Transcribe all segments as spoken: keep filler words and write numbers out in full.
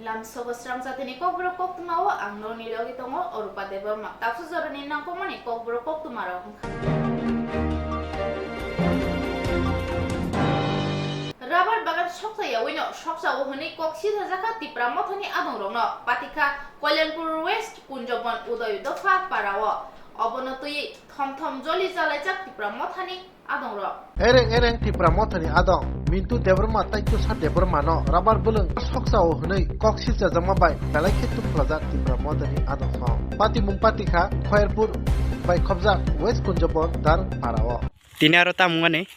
Ang sogo srang jatini kokborok koktwma o ang norni logi tongo Orupa Debbarma. Taksu jorani nangkukmani kokborok koktwma rok wngkha. Rabar bagan soksa yaui no soksa o hwnwi kok sijajakha Tipra Mothani adongrokno patikha Kalyanpur West Kunjobon Udoy Dopha para o. Obono twi thom thom joli jalaijak Tipra Mothani adongrok. Ereng ereng Tipra Mothani adong Mintu Debbarma tei Tushar Debbarma no rabar bwlwng soksa o hwnwi kok silchajakma bai belai khe tuklajak Tipra Mothani adong song. Patimung patikha Khairpur bai khobjak West Kunjobon Dar para o. Tini aro tamung ani?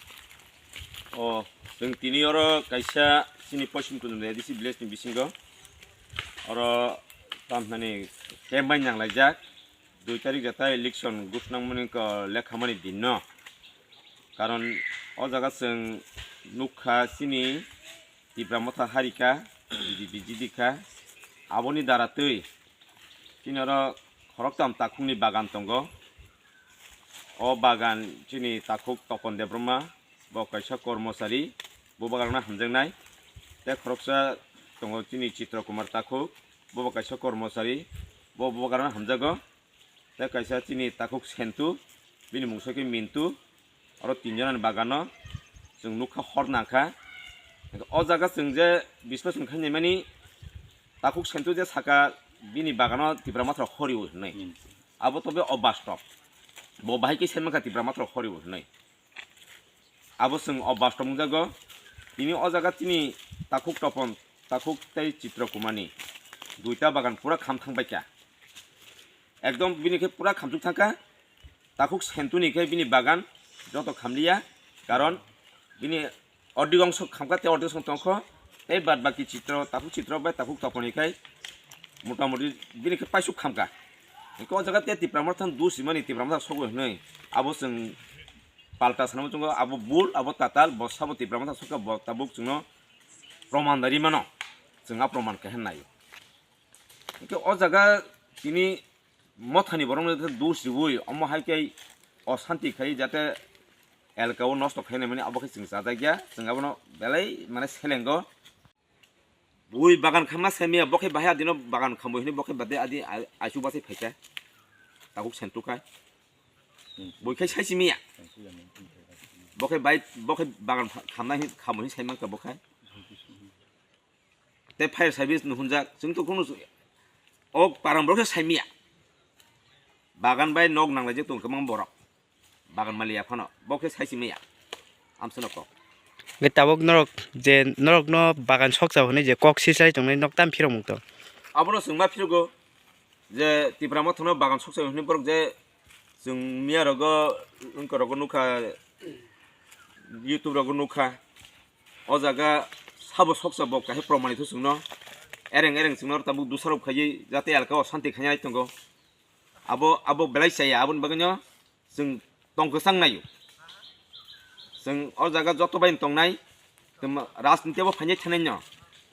O, chwng tini oro kaisa chini Poschim Kunjobon A D C village ni bisingo oro tamhani camp bai nanglaijak. Dui tarik jata election gusnang mani ko lekhamani din no. Karon o jaga chwng nukha chini Tipra Motha harika, B J P B J D kha. Aboni dara twi chini oro khoroktham takhukni bagan tongo. O bagan chini takhuk Topon Debbarma, bo kaisa kormochari, bo bagan hamjaknai. Tei khoroksa tongo chini Chitra Kumar takhuk, bo bo kaisa kormochari, bo bo bagan hamjago. Tei kaisa chini takhuk Sentu, bini mungsa khe Mintu, oro tinjonani bagano chwng nukha hor nangkha. O jaga chwng je bisleson khainai mani takhuk Sentu je saka bini bagano Tipra Motha rok horio hinwi. Hmm. Abo tobe obastob. Bo bahai khe saimankha Tipra Motha rok horio hinwi. Abo chwng o bus tongmung jago. Tini o jaga chini takhuk Topon, takhuk tei Chitra Kumarni duita bagan pura kham thang baikha. Ekdom bini khe pura khamchuk thangkha. Takhuk Sentuni khe bini bagan joto khamliya, karon bini ordik ongso khamkha tei ordik ongso tongkho. Tei bad baki Chitra, takhuk Chitra bai takhuk Toponni khai motamoti bini khe paisuk khamkha. Hwnkhe o jaga tei Tipra Motha dos simani Tipra Motha sogwi hwnwi abo chwng palta sanwi tongo, abo bul, abo tatal, bo sabo Tipra Motha sokha, bo tabuk chwngno proman da rimano, chwng a proman khe naio. Hwnkhe o jaga tini mothani borokno dos riui, omo hai khe osanti khai jate elka o nosto khainai mani abo khe chwng chajakya, chwng abono belai mane selengo. Bui bagan khamna saimaya, bo khe bahai adino bagan khambo hinwi bo khe bade adi ai-, aichu bachai phaikha. Takhuk Sentu khai. Bui khai saisi miya. Bo khe bai, bo khe bagan khamna hin, khambo hin saimankha bo khai. Tei fire service no hunjak. Chwng to kunu o param borok khe saimiya. Bagan bai nok nanglaijak tong kwbang borok. Bagan maliya phano bo khe saisi maya. Amsano kok. Nge tabuk norok je norokno bagan soksa hwnwi je kok sislai tongnai nok tam phirok mung to. Abono chwng ma phirogo je Tipra Mothano bagan soksa hwnwi borok je chwng miya rogo wngkha rogo nukha YouTube rogo nukha. O jaga sabo soksa bo kahai promanithu chwngno. Ereng ereng chwngno tabuk dusarok khaiwi jate alka o santi khainai tongo. Abo, abo belai chaya, aboni bagwino chwng tong kwchang naio. Chwng o jaga joto bai tongnai, tamo rajniti bo phainai thanai no.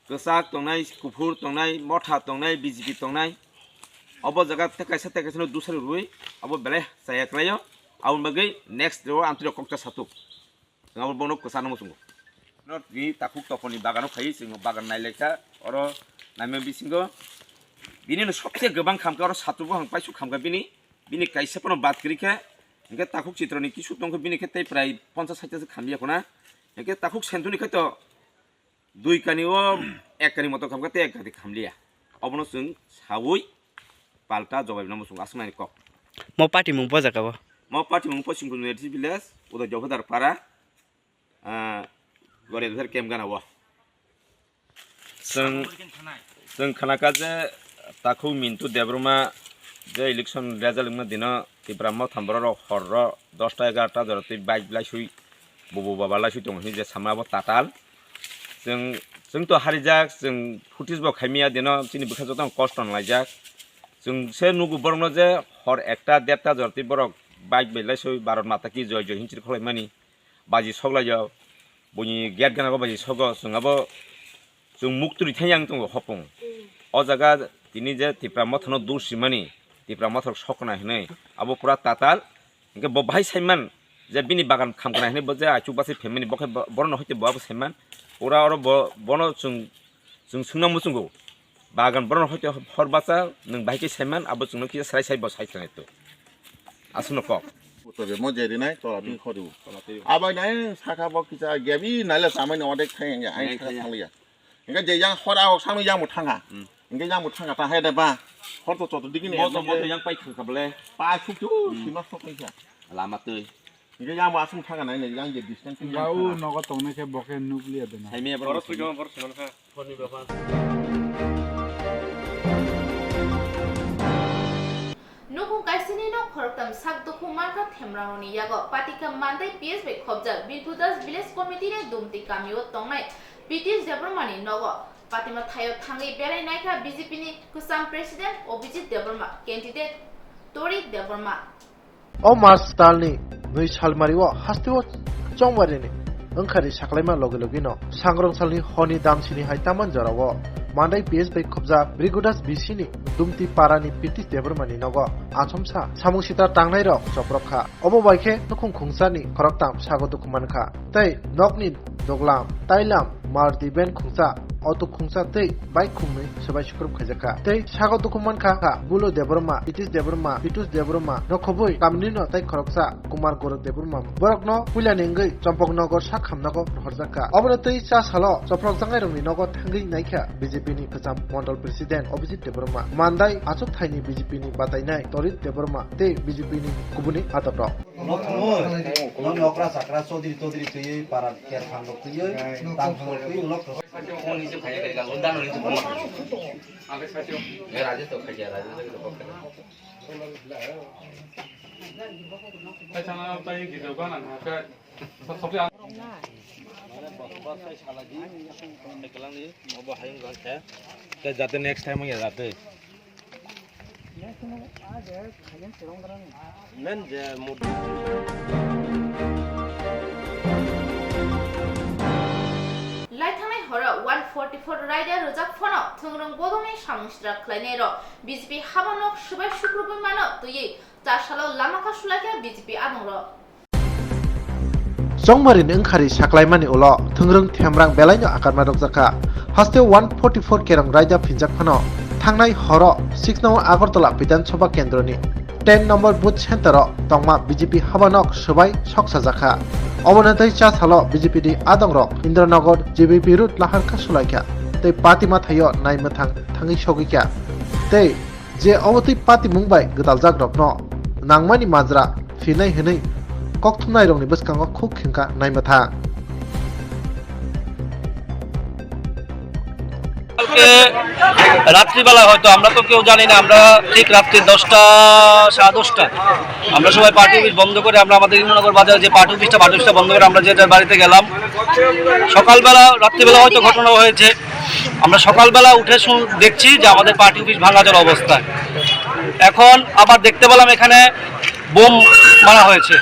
Kwchak tongnai, kuphur tongnai, motha tongnai, B J P tongnai. Obo jaga tei kaisa tei kaisa no dusari rwi, abo belai chaya kwlaio. Aboni bagwi next day o amtwino kokta satuk. Chwng abo bono kwchar no muchungo. No tini takhuk Toponni bagano phai chwng bagan nailaikha, oro naima bisingo bini no sobse kwbang khamkha, oro satu buphang paisuk khamkha bini, bini kaisa phano bad kwrwi kha, hwnkhe takhuk Chitroni kisu tongkha bini khe tei prai ponchas saita se khamliya khuna, hwnkhe takhuk Sentuni khe to dui kani o ek kani moto khamkha tei ek kani khamliya. Obono chwng saui palta jawab no muchungo aswk nani kok. Mo party mung bo jaga o? Mo party mung Poschim Kunjwng A D C village, Uday Jobhadar para, ah, Goriadwar camp gana o. Chwng, chwng khanakha je takhuk Mintu Debbarma je election result wngma dino Tipra Motha borok rok hor ro dosta egarota jora twi bike laisui bubu baba laisui tongo hinwi je sama abo tatal. Chwng, chwng to harijak, chwng footage bo khaimya dino chini bwkha joto kosto nalaijak. Chwng se nugo borokno je hor ekta derta jora twi borok bike bai laisui Bharat Mata ki joi joi hinwi khwlaimani. Baji soklaijak, buini gate gana o baji sogo, chwng abo chwng muktwi thang yang tongo hopung. O jaga tini je Tipra Mothano dos simani, Tipra Mothok sokna hinwi abo pura tatal. Hwnkhe bo bahai saiman je bini bagan khamkna hinwi bo je achuk bachai phaimani, bo khe bo-, borokno hoite bo abo saiman. Pura oro bo, bono chwng, chwng swngna muchungo. Bagan borok hoito hor bacha nwng bahai khe saiman abo chwngno kisa srai sai bo sai thangnai to. Aswkno kok. Tobe mo jeri nai tola twi khori. Abai nai saka bo kisa gebi nai le samai no odek thang ya ai saka thang ya. Engke je yang hor a hok sanu yang bo thanga. Engke yang bo thanga ta hai da ba. Hor to chot digi ni. Bo to bo to yang pai khang ka bole. Pa suk tu sima sok ni kha. Lama twi. Hingke yang bo aswng thangka nai nai, yang je distance yang Ba u thangka. Nogo tongnai khe bo khe nukliya de na. Saimaya borok Borok sini. Sino, borok sino kha. Nukung kaisini nok khoroktham sak dukhu mankha Themrangrokni yago Patikam Mandai P S bai khobjak Birkudas Village Committee ni Dumti kamio tongnai Pritish Debbarma ni nogo Patima thaio thangwi belai naikha B J P ni kwcham President Abhijit Debbarma, candidate Torit Debbarma. O March talni nwi salmario hasteo Chongbarini wngkhari saklaima loge logeno sangrong salni honi damsini hai taman jorao Mandai P S bai khobjak Brigudas B C ni Dumti parani Pritish Debbarmani nogo achomsa samung sitra tangnairok choprok kha. Obo bai khe nukhung khungsani khoroktham sago dukhu mankha. Tei nokni doglam, tailam, mardi ben khungsa, auto khungsa tei bike khungnwi swbai sukrum khaijakha. Tei sago dukhu mankha kha Bulo Debbarma, Pritish Debbarma, Pitus Debbarma, nokhobwi kamnino tei khoroksa Kumar Goro Debbarma. Borokno puilani wngwi Chompoknogor sak hamnago rohorjakha. Obono tei cha salo choprokjaknairokni nogo thangwi naikha B J P ni kwcham Mondol President Abhijit Debbarma, Mandai achuk thaini B J P ni batainai Torit Debbarma tei B J P ni kubuni adaprok. Ulo thangwi, ulo nokra chakra chodri todri twiwi para kerphang rok twiwi, tangphang rok twiwi ulo. Jate next time ya jate. Laithangnai horo one forty-four raida rwjak phano thwngrwng bodolni samung sitra khlainairok B J P habanok swbai sukrubwi mano twiwi chasalo lama kha sulaikha B J P adongrok. Chongmarini wngkhari saklaimani ulo thwngrwng themrang belaino akarma rwkjakha. Hasteo one forty-four kerong raida phinjak phano thangnai horo six number Agartala Bidhan Sabha kendroni ten number booth center-o tongma B J P habanok swbai soksajakha. Obono tei cha salo B J P ni adongrok Indranagar G B P road laharkha sulaikha tei Patima thaio naimwthang thangwi sogwikha. Tei je obo twi patimung bai gwdaljakrokno nangmani majra phinai hwnwi kokthumnairokni bwskango khuk khengkha naimwthang. কালকে রাত্রিবেলা হয়তো, আমরা তো কেউ জানি না, আমরা ঠিক রাত্রি দশটা, সাড়ে দশটা আমরা সবাই পার্টি অফিস বন্ধ করে আমরা আমাদের ইন্দ্রনগর বাজারে যে পার্টি অফিসটা, পার্টি অফিসটা বন্ধ করে আমরা যে যার বাড়িতে গেলাম। সকালবেলা, রাত্রিবেলা হয়তো ঘটনা হয়েছে, আমরা সকালবেলা উঠে শুন-, দেখছি যে আমাদের পার্টি অফিস ভাঙাচোরা অবস্থা। এখন আবার দেখতে পেলাম এখানে বোম মারা হয়েছে।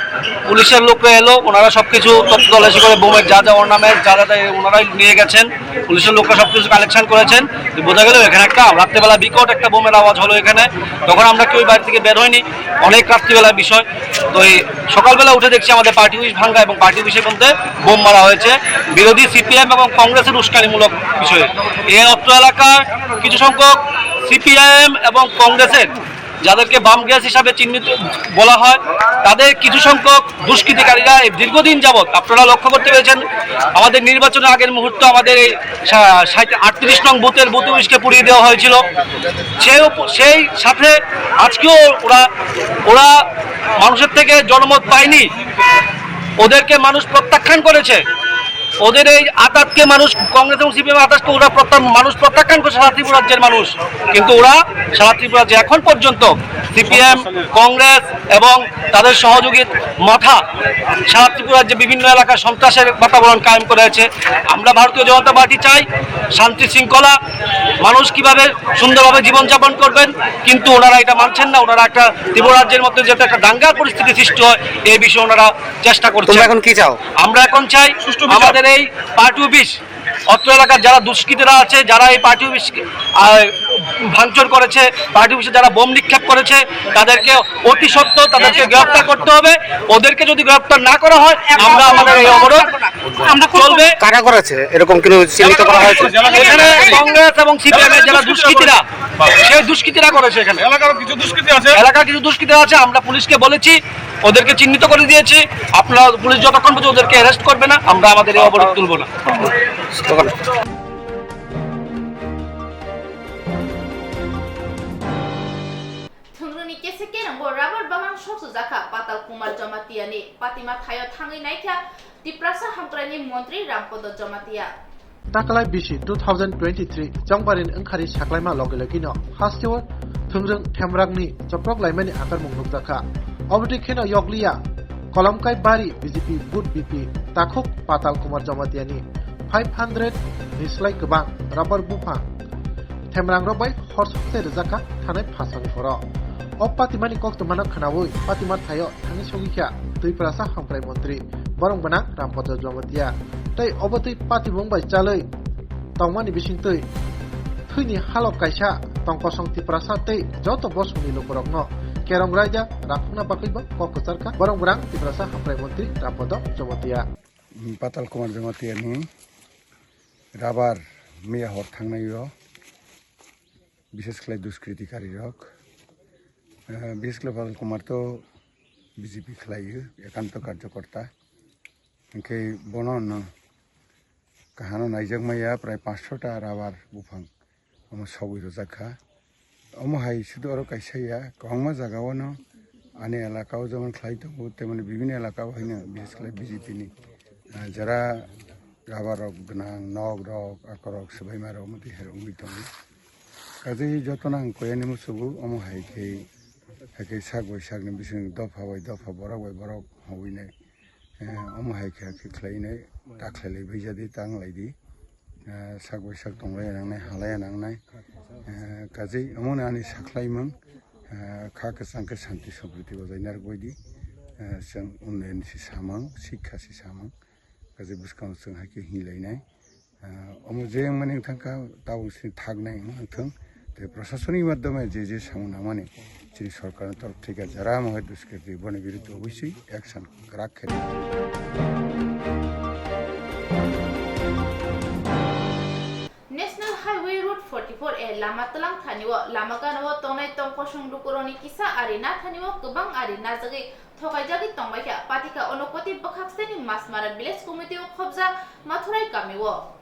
পুলিশের লোকরা এলো, ওনারা সবকিছু তথ্য তল্লাশি করে বোমের যা যা অর্নামেন্ট, যা যা যা ওনারাই নিয়ে গেছেন। পুলিশের লোকরা সবকিছু কালেকশন করেছেন। বোঝা গেল এখানে একটা রাত্রেবেলা বিকট একটা বোমের আওয়াজ হলো এখানে। তখন আমরা কেউ বাড়ি থেকে বের হয়নি, অনেক রাত্রিবেলার বিষয়। তো এই সকালবেলা উঠে দেখছি আমাদের পার্টি অফিস ভাঙ্গা এবং পার্টি অফিসের মধ্যে বোম মারা হয়েছে বিরোধী সিপিএম এবং কংগ্রেসের উস্কানিমূলক বিষয়ে। এই অত্র এলাকার কিছু সংখ্যক সিপিআইএম এবং কংগ্রেসের, যাদেরকে বাম গ্যাস হিসাবে চিহ্নিত বলা হয়, তাদের কিছু সংখ্যক দুষ্কৃতিকারীরা এই দীর্ঘদিন যাবত, আপনারা লক্ষ্য করতে পেরেছেন, আমাদের নির্বাচনের আগের মুহূর্ত আমাদের এই সা-, ষাট, আটত্রিশ নং বুথের বুথ অফিসকে পুড়িয়ে দেওয়া হয়েছিল। সেই উপ-, সেই সাথে আজকেও ওরা, ওরা মানুষের থেকে জনমত পায়নি, ওদেরকে মানুষ প্রত্যাখ্যান করেছে। ওদের এই আতাতকে মানুষ, কংগ্রেস এবং সিপিএম আতাতকে ওরা প্রত্যা-, মানুষ প্রত্যাখ্যান করছে সারা ত্রিপুরা রাজ্যের মানুষ। কিন্তু ওরা সারা ত্রিপুরা রাজ্যে এখন পর্যন্ত সিপিএম, কংগ্রেস এবং তাদের সহযোগী মাথা সারা ত্রিপুরা রাজ্যে বিভিন্ন এলাকায় সন্ত্রাসের বাতাবরণ কায়েম করে আছে। আমরা ভারতীয় জনতা পার্টি চাই শান্তি শৃঙ্খলা, মানুষ কিভাবে সুন্দরভাবে জীবনযাপন করবেন, কিন্তু ওনারা এটা মানছেন না। ওনারা একটা ত্রিপুরা রাজ্যের মধ্যে যাতে একটা দাঙ্গার পরিস্থিতি সৃষ্টি হয়, এই বিষয়ে ওনারা চেষ্টা করছেন। তোমরা এখন কি চাও? আমরা এখন চাই সুষ্ঠু বিচার। আমাদের এই পার্টি অফিস, অত্র এলাকার যারা দুষ্কৃতীরা আছে, যারা এই পার্টি অফিস, আহ, ভাঙচুর করেছে, পার্টি অফিসে যারা বোম নিক্ষেপ করেছে, তাদেরকে অতি সত্বর তাদেরকে গ্রেপ্তার করতে হবে। ওদেরকে যদি গ্রেপ্তার না করা হয়, আমরা আমাদের এই অবরোধ আমরা করব। চলবে। কারা করেছে? এরকম কিন্তু চিহ্নিত করা হয়েছে? এখানে কংগ্রেস এবং সিপিএম এর যারা দুষ্কৃতীরা, সেই দুষ্কৃতীরা করেছে এখানে। এলাকার কিছু দুষ্কৃতী আছে। এলাকার কিছু দুষ্কৃতী আছে, আমরা পুলিশকে বলেছি, ওদেরকে চিহ্নিত করে দিয়েছি। আপনারা, পুলিশ যতক্ষণ পর্যন্ত ওদেরকে অ্যারেস্ট করবে না, আমরা আমাদের এই অবরোধ তুলব না। Thwngrwngni kese kerongbo rubber bagan soksujakha Patal Kumar Jamatia ni patima thaio thangwi naikha Tiprasa hamkraini montri Rampodo Jamatia. Taklai bisi two thousand twenty-three Chongbarini wngkhari saklaima logi logino hasteo thwngrwng themrangni choprok laimani akarmung nukjakha. Obotwi kheno yokliya Kolomkai Bari B J P booth B P takhuk Patal Kumar Jamatiani five hundred ni slai kwbang rubber buphang themrangrok bai hor sokse rwjakha thanai phasani horo. O patimani koktwmano khwnaui patima thaio thangwi sogwi kha Twiprasa hamkrai montri borong gwnang Rampodo Jamatia tei obo twi patimung bai chalwi tongmani bisingtwi thwini halok kaisa tongkosong Tiprasa tei joto bosongni lukurokno kerong raida rakhokna bagwibo kok kwcharkha borong gwnang Tiprasa hamkrai montri Rampodo Jamatia. Patal Kumar Jamatiani rabar miya hor thangnaio bishes khlai duskritikarrirok, eh, bishes khlai Patal Kumar to B J P khlaio, ekanto karjokorta. Hinkhe bono no kahano naijakmaya prai panchsho ta rabar buphang omo sogwi rwjakha. Omo hai sudu oro kaisa ya, kwbangma jagao no ani elakao jemon khlai tongo, temoni bibini elakao haino bishes khlai B J P ni, ah, jera rabar rok gwnang, nok rok, akorok, swbaima rok, omo twi hai rok wngwi tongo. Kaje jotono ang koyani musugo, omo hai khe, hai khe sak bai sakni bising dopha bai dopha, borok bai borok howinai. Eh, omo hai khe, khe khlainai, ta khlailai baijadi, ta wnglaidi. Eh, sak bai sak tonglai nangnai, halai nangnai. Eh, kaje omono ani saklaimung, eh, kha kwchang khe santi sampriti bojai narwkbaidi. Eh, chwng unnayan si samung, sikha si samung. Kaje bwskango chwng hai khe hinlainai. Ah, omo je wngmani wngthang kha, tabuk sini thaknai wng thung. Tei prasasoni madhyome je je samung nangmani chini sorkarni torof theke jara mohai duskriti boni biruddhe obosoi action kwrak khe. National Highway Route forty-four A lama twlang thani o lama gana o tongnai tongkosong lukurokni kisa ari na thani o kwbang ari najagwi thokaijagwi tongbaikha, patikha Onokoti bwkhak seni Masmara Village Committee o khobjak Mathurai kami o.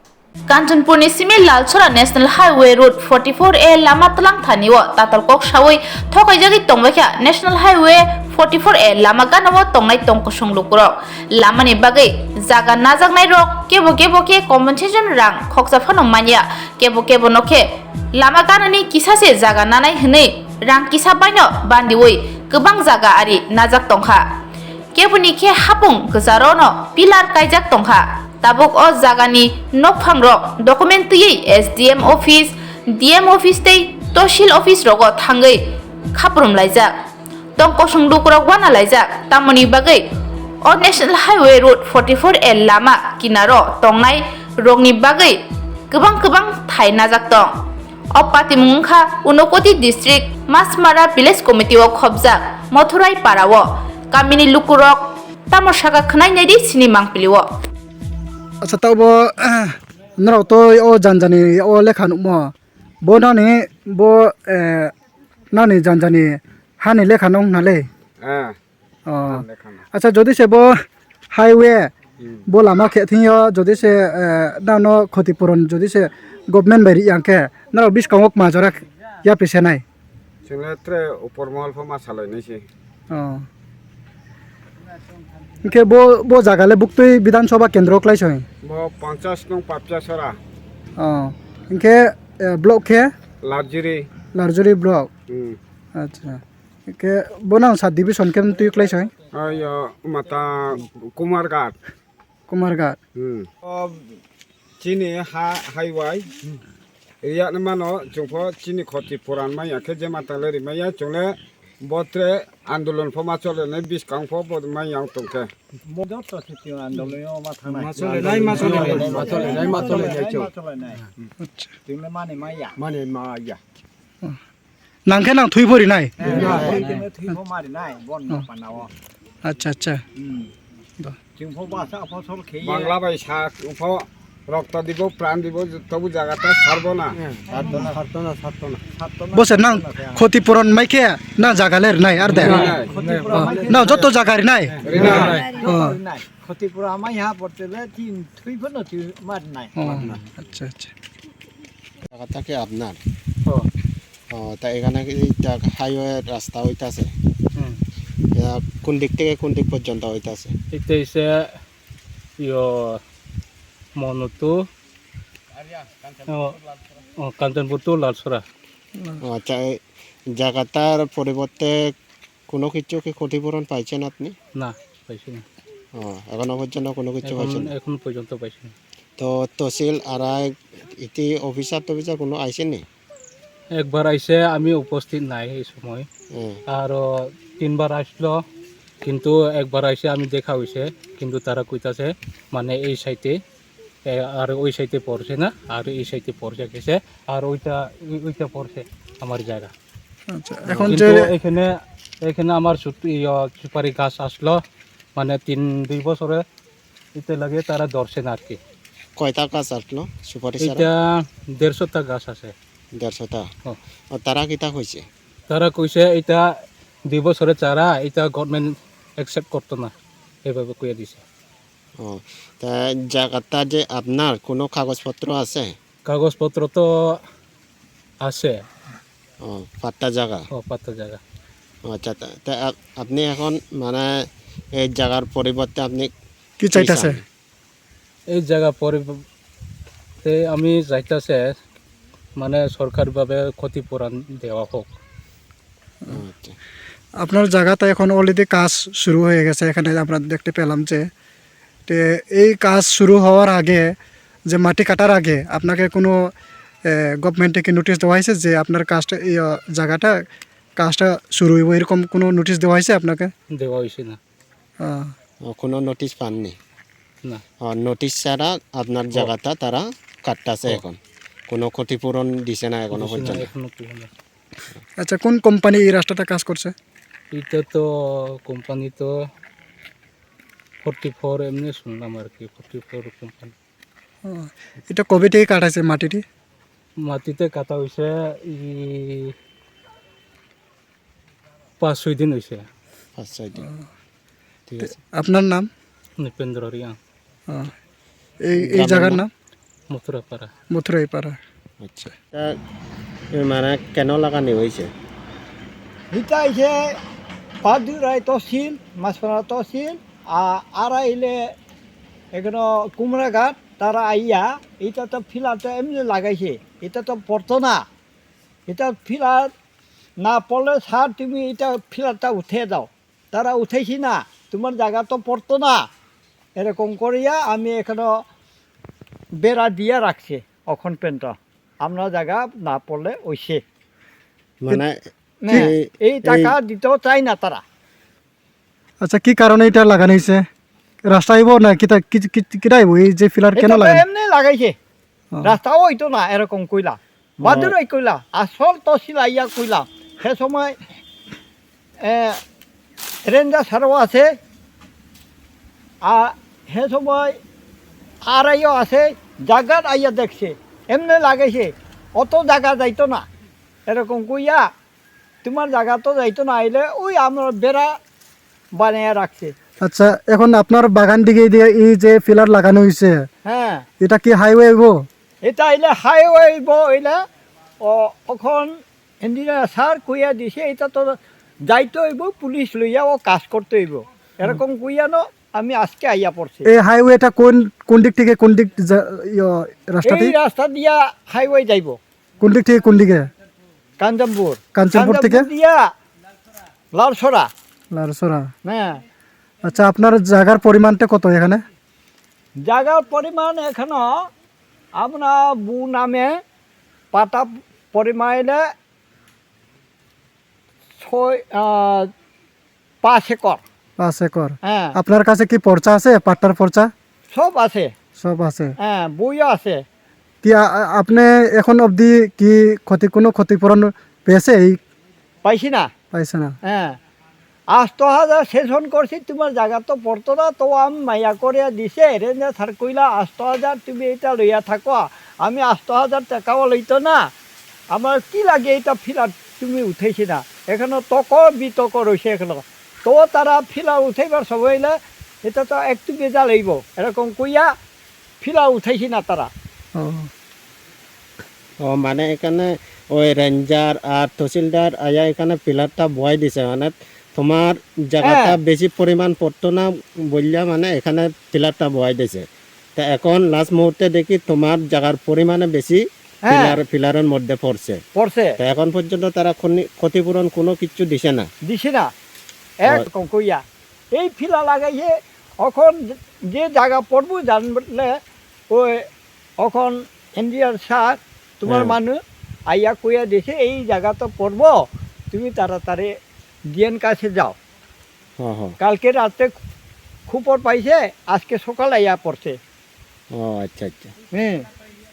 Kanchanpurni simi Lalchora National Highway Road forty-four A lama twlang thani o tatal kok sawi thokaijagwi tongbaikha National Highway forty-four A lama gana o tongnai tongkosong lukurok. Lamani bagwi jaga najaknairok kebo kebo khe compensation rang khoksa phano manya, kebo kebo no khe lama ganani kisa se jaga nanai hwnwi rang kisa baino bandiwi kwbang jaga ari najak tongkha. Keboni khe hapung kwcharo no pillar kaijak tongkha. Tabuk o jagani nokphangrok document twiwi S D M office, D M office tei Tosil office rogo thangwi khaprum laijak. Tong kosong lukurok wana laijak, tamoni bagwi o National Highway Road forty-four A lama kinaro tongnai rokni bagwi kwbang kwbang thai najak tong. O patimung wngkha Unakoti District Masmara Village Committee o khobjak Mothurai para o kamini lukurok tamo saka khwnai naidi sini mangpili o. Acha, tabo norok to o janjani o lekha nukmo, bo nani bo, eh, nani janjani hani lekha nung nale. Ah. Oh. Lekha no. Acha, jodi se bo highway, hmm, bo lama khe thingyo, jodi se, eh, nano khoti puron jodi se government bai ri yang khe, nano biskango kma jora ya pise nai. Chwngno tre upor mohol pho ma salai nai se. Oh. Hinkhe bo, bo jaga le buktui Bidhan Sabha kendro klai soi? Bo ponchash nung Papchasora. Oh. Hinkhe, eh, block khe? Larjuri. Larjuri block. Hmm. Acha. Ke bo nang sub division ke twi klai soi? Ayo, mata Kumarghat. Kumarghat. Hmm. O, chini ha, highway. Riya ni mano, chungpho chini khoti puran maya khe je mata le rimaya, chungle botre andolon pho ma chole ne biskang pho bo maya tongkhe. Bo joto se twi andolon yo ma thangnai. Ma chole nai, ma chole nai. Ma chole nai, ma chole nai, chole nai. Acha. Twi le mani maya. Mani maya. Nang khe nang thwi pho rinai? Twi pho ma rinai, bon no panao. Acha, acha. Hmm. Do. Chwng pho basa phosol kheye. Bangla bai sa pho rokto dibo, pran dibo, tobu jaga ta sarbo na. Sarto na, sarto na, sarto na. Bose nang khoti puron mai khe na jaga le rinai ar de? Rinai. Khoti puron mai khe na joto jaga rinai? Rinai. Joto rinai. Khoti puron mai ha porte le tin thwi pho no thwi ma rinai. Acha, acha. Jaga ta ki apnar? O, ta ekhane ki ta highway rasta hoitase. Hmm. Ya, kun dik theke kun dik porjonto hoitase? Ite ise, yo, Monutu, o, o, Kanchanpur to Lalsora. O, acha, ei jagatar poriborte Kuno kichu ki khotipurun paichen apni? Na, paisi na. O, ekhono porjonto kuno kichu paichen na? Ekhono porjonto paisi na. To tosil arai iti officer tofficer kuno aisen ni? Ekbar aise, ami uposthit nai ei somoi. Hmm. Aro tinbar aslo, kintu ekbar aise ami dekha hoise, kintu tara koitase, mane ei side-e, e, aro oi side-e porse na, aro ei side-e porse kise, aro oita, oita porse amar jaga. আচ্ছা, এখন কিন্তু যে এখানে, এখানে আমার সুপ-, ইয়া, সুপারি গাছ আসলো, মানে, তিন, দুই বছরে, এটা লাগে তারা ধরছে না আর কি। কয়টা গাছ আসলো সুপারি ছাড়া? এটা দেড়শোটা গাছ আছে। দেড়শোটা? ও। ও, তারা কিতা কইছে? তারা কইছে, "এটা দুই বছরে চারা, এটা গভর্নমেন্ট অ্যাকসেপ্ট করতো না", এভাবে কইয়া দিছে। ও, তা জায়গাটা যে আপনার, কোনো কাগজপত্র আছে? কাগজপত্র তো আছে। ও, পাট্টা জায়গা? ও, পাট্টা জায়গা। ও, আচ্ছা, তা, তা আপ-, আপনি এখন মানে এই জায়গার পরিবর্তে আপনি কি কি চাইতেছে? চান? এই জায়গা পরিবর্তে আমি চাইতেছে মানে সরকারিভাবে ক্ষতিপূরণ দেওয়া হোক। আচ্ছা। আপনার জায়গাতে এখন অলরেডি কাজ শুরু হয়ে গেছে, এখানে আমরা দেখতে পেলাম যে, তে এই কাজ শুরু হওয়ার আগে, যে মাটি কাটার আগে আপনাকে কোনো, এ, গভর্নমেন্টে কি নোটিশ দেওয়া হয়েছে যে আপনার কাজটা, এই, আ, জায়গাটা, কাজটা শুরু হইব, এরকম কোনো নোটিশ দেওয়া হয়েছে আপনাকে? দেওয়া হয়েছে না। আহ। ও, কোনো নোটিশ পাননি? না। ও, নোটিশ ছাড়া আপনার ও। জায়গাটা তারা কাটতাছে ও। এখন। কোনো ক্ষতিপূরণ দিছে না এখনো দিছে না, পর্যন্ত? এখনো পর্যন্ত। আচ্ছা, কোন কোম্পানি এই রাস্তাটা কাজ করছে? এটা তো কোম্পানি তো ফর্টি ফোর এমনি শুনলাম আর কি, ফর্টি ফোর কোম্পানি। ও, এটা কবে থেকে কাটা হয়েছে মাটিটি? মাটিতে কাটা হয়েছে এই পাঁচ ছয় দিন হয়েছে। পাঁচ ছয় দিন। ও। ঠিক আছে। আপনার নাম? নৃপেন্দ্র রিয়াং। ও। এই, এই গ্রামের জায়গার নাম? নাম? মথুরাপাড়া। মথুরাইপাড়া। আচ্ছা। তা, এ, মানে কেন লাগানি হয়েছে? এটা হইছে পাদুরাই তহসিল, মাছপাড়া তহসিল, আ-, আর আইলে এখানে কুমড়াঘাট, তারা আইয়া, এটা তো ফিলার তো এমনি লাগাইছে, এটা তো পড়তো না, এটা ফিলার না পড়লে স্যার তুমি এটা ফিলারটা উঠে দাও, তারা উঠেছি না, তোমার জায়গা তো পড়তো না, এরকম করিয়া আমি এখানে বেড়া দিয়া রাখছি অখন পর্যন্ত, আমরা জায়গা না পড়লে ওইসে। মানে হ্যাঁ, এই, এই টাকা এই দিতেও চায় না তারা। আচ্ছা, কি কারণে এটা লাগানো হয়েছে? রাস্তা হইব না কিতা, কি, কি, কিটা হইব? এই যে ফিলার কেন এটা তো লাগানো? এমনি লাগাইছে। ও। রাস্তাও হইতো না এরকম কইলা। ও। বাদুরাই কইলা, আসল তহসিল আইয়া কইলা। সে সময়, এ, রেঞ্জার স্যারও আছে, আর সে সময় আরআইও আছে, জাগাত আইয়া দেখছে। এমনি লাগাইছে, অত জাগা যাইতো না। এরকম কইয়া তোমার জায়গা তো যাইতো না, আইলে ওই আমরা বেড়া বানিয়ে রাখছে। আচ্ছা, এখন আপনার বাগান দিকে দিয়ে এই যে ফিলার লাগানো হয়েছে, হ্যাঁ। এটা কি হাইওয়ে হইব? এটা আইলে হাইওয়ে হইব, হইলে ও, এখন ইঞ্জিনিয়ার স্যার কইয়া দিছে, এটা তো যাইতে হইব, পুলিশ লইয়া ও কাজ করতে হইব। এরকম কইয়ানো আমি আজকে আইয়া পড়ছি। এই হাইওয়েটা কোন, কোন দিক থেকে কোন দিক যা-, ইয়ো, রাস্তাটি? এই রাস্তা দিয়া হাইওয়ে যাইব। কোন দিক থেকে কোন দিকে? কাঞ্চনপুর। কাঞ্চনপুর থেকে? কাঞ্চনপুর দিয়া লালসরা। লালসরা। হ্যাঁ। আচ্ছা, আপনার জায়গার পরিমাণটা কত এখানে? জায়গার পরিমাণ এখনো আমরা বু নামে পাতা পরিমাণে ছয়, আহ, পাঁচ একর। পাঁচ একর। হ্যাঁ। আপনার কাছে কি পর্চা আছে, পাট্টার পর্চা? সব আছে। সব আছে। হ্যাঁ, বইও আছে। কি আ-, আ-, আপনি এখন অবধি কি ক্ষতি, কোনো ক্ষতিপূরণ পেয়েছে এই? পাইছি না। পাইছে না? হ্যাঁ। আষ্ট হাজার সেশন করছি, তোমার জায়গা তো পড়তো না, তো আমি মায়া করে দিছে, রেঞ্জার স্যার কইলা, "আষ্ট হাজার তুমি এটা লইয়া থাকো, আমি আষ্ট হাজার টাকাও লইতো না, আমার কি লাগে এটা ফিলার তুমি উঠাইছি না।" এখনো তক বিতর্ক রয়েছে এখনো। তো তারা ফিলার উঠাইবার সময় হইলে এটা তো একটু বেজাল হইব, এরকম কইয়া ফিলা উঠাইছি না তারা। ও। ও, মানে এখানে ওই রেঞ্জার আর তহসিলদার আয়া এখানে পিলারটা বওয়াই দিছে, মানে তোমার জায়গাটা হ্যাঁ। বেশি পরিমাণ পড়তো না বললা, মানে এখানে পিলারটা বওয়াই দিছে। তা এখন লাস্ট মুহূর্তে দেখি তোমার জায়গার পরিমাণে বেশি হ্যাঁ। পিলার, পিলারের মধ্যে পড়ছে। পড়ছে। তা এখন পর্যন্ত তারা ক্ষনি-, ক্ষতিপূরণ কোনো কিছু দিছে না? দিছে না। ও। এক কম কইয়া। এই ফিলা লাগাইছে, অখন যে জায়গা পড়বো জানলে ওই অখন এনজিআর স্যার তোমার হ্যাঁ। মানুষ আইয়া কইয়া দিছে, "এই জায়গা তো পড়বো, তুমি তাড়াতাড়ি ডিএন কাছে যাও।" হ্যাঁ, হ্যাঁ। কালকে রাতে খবর পাইছে, আজকে সকালে আইয়া পড়ছে। ও আচ্ছা, আচ্ছা। হ্যাঁ।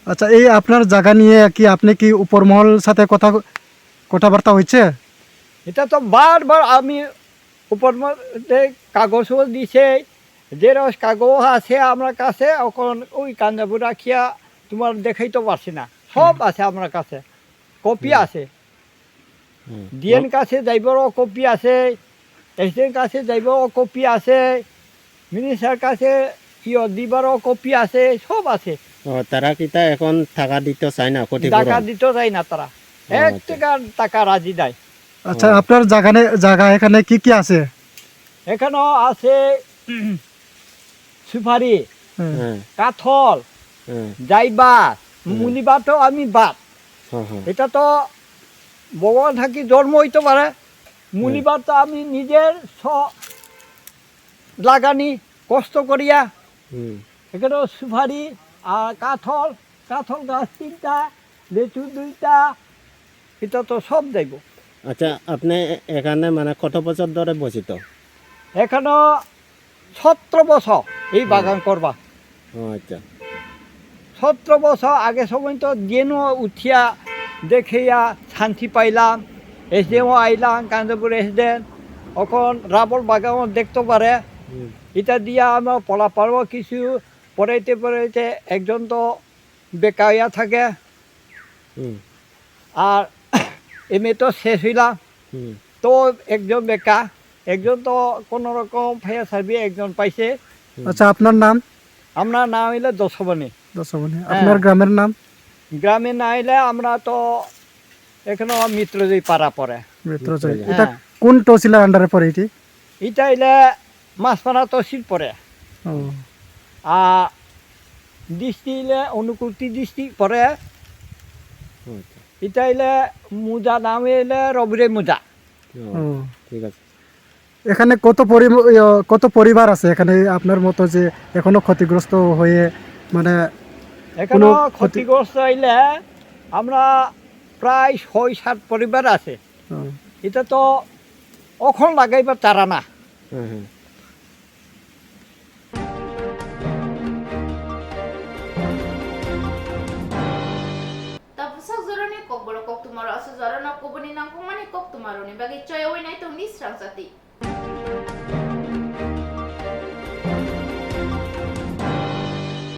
আচ্ছা, এই আপনার জায়গা নিয়ে কি আপনি কি উপর মহল সাথে কথা, কথাবার্তা হয়েছে? এটা তো বারবার আমি উপর মহলে কাগজও দিছে, জেরক্স কাগজ আছে আমার কাছে, এখন ওই কাঞ্জাবু রাখিয়া তোমার দেখাইতে পারছি না, সব হুম। আছে আমার কাছে, কপি হুম। আছে। হুম। ডিএন কাছে যাইবারও কপি আছে, এসডিএন কাছে যাইবারও কপি আছে, মিনিস্টার কাছে ইয়ো দিবারও কপি আছে, সব আছে। ও, তারা কিতা এখন টাকা দিতে চায় না, ক্ষতিপূরণ? টাকা দিতে চায় না তারা। ও, এক আচ্ছা। টাকার টাকা রাজি নাই। আচ্ছা, ও। আপনার জাগানে-, জায়গা এখানে কি কি আছে? এখানেও আছে সুপারি, হুম। হ্যাঁ। কাঠল, হ্যাঁ। জাইবাস, হুম। মুনিবাত তো আমি বাদ। হ্যাঁ, হ্যাঁ। এটা তো ভগবান থাকি জন্ম হইতে পারে। হুম। মুনিবাত তো আমি নিজের স-, লাগানি কষ্ট করিয়া। হুম। এখানে সুপারি আর কাঠল, কাঠল গাছ তিনটা, লিচু দুইটা, এটা তো সব যাইব। আচ্ছা, আপনি এ-, এখানে মানে কত বছর ধরে বসিত? এখানে সতেরো বছর এই হুম। বাগান করবা। ও আচ্ছা। সতেরো বছর আগে সময় তো জেনও উঠিয়া দেখিয়া শান্তি পাইলাম, এসডিএমও আইলাম, কাঞ্চনপুর এসডিএম, এখন রাবর বাগানও দেখতে পারে। হুম। এটা দিয়া আমরা পড়া পারবো কিছু, পড়াইতে পড়াইতে একজন তো বেকার হইয়া থাকে। হুম। আর এমএ তো শেষ হইলাম। হুম। তো একজন বেকার, একজন তো কোনো রকম ফায়ার সার্ভিস একজন পাইছে। হুম। আচ্ছা, আপনার নাম? আপনার নাম হইলো দশবনী। দশবনী। হ্যাঁ। আপনার গ্রামের নাম? গ্রামে না হইলে আমরা তো এখানে মিত্রজয় পাড়া পড়ে। মিত্রজয়। মিত্রজয়। এটা হ্যাঁ। কোন তহসিলের আন্ডারে পড়ে এটি? এটা হইলে মাছপাড়া তহসিল পড়ে। ও। আর ডিস্ট্রিক্ট হইলে অনুকূলতি ডিস্ট্রিক্ট পড়ে। আচ্ছা। এটা হইলে মুজা নাম হইলে রবিরে মুজা। ও, ও। ঠিক আছে। এখানে কত পরি-, ইয়ে, কত পরিবার আছে এখানে আপনার মতো যে এখনো ক্ষতিগ্রস্ত হয়ে, মানে, এখনো কোনো ক্ষতি- ক্ষতিগ্রস্ত হইলে আমরা প্রায় ছয় সাত পরিবার আছে। হুম। এটা তো অখন লাগাইবার চারা না। হুম, হুম। Tabuk sak jorani kokborok koktwmarok aswk jorano kubuni nangkukmani koktwmarokni bagwi choyawi naitokni srang chati.